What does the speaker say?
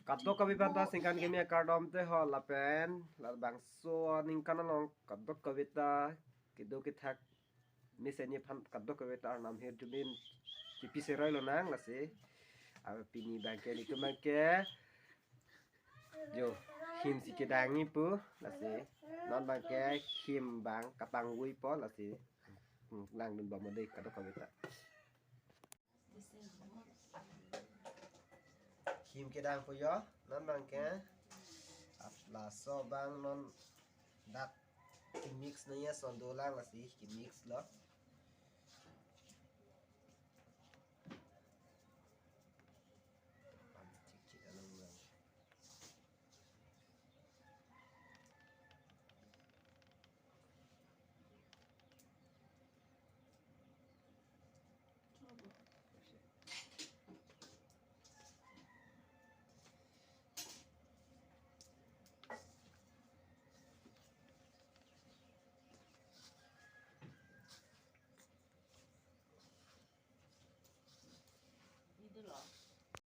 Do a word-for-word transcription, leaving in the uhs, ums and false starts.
Kadokave aphanta ningkan kimi akardom te ho lapen labangso aningkan along kadokave ta kedo kethak mesen aphan kadokave ta arnam ahirjume chipi seroi lonang lasi. Ave pini abangke nelitum abangke jo him si kedang-i pu lasi. Non abangke him abang kapangvui po lasi. Hmm, langdun bom dei kadokave ta. Him kedang po jo, non abangke. Ap laso abang non dak mix nangji ason dolang lasi ke mix lo.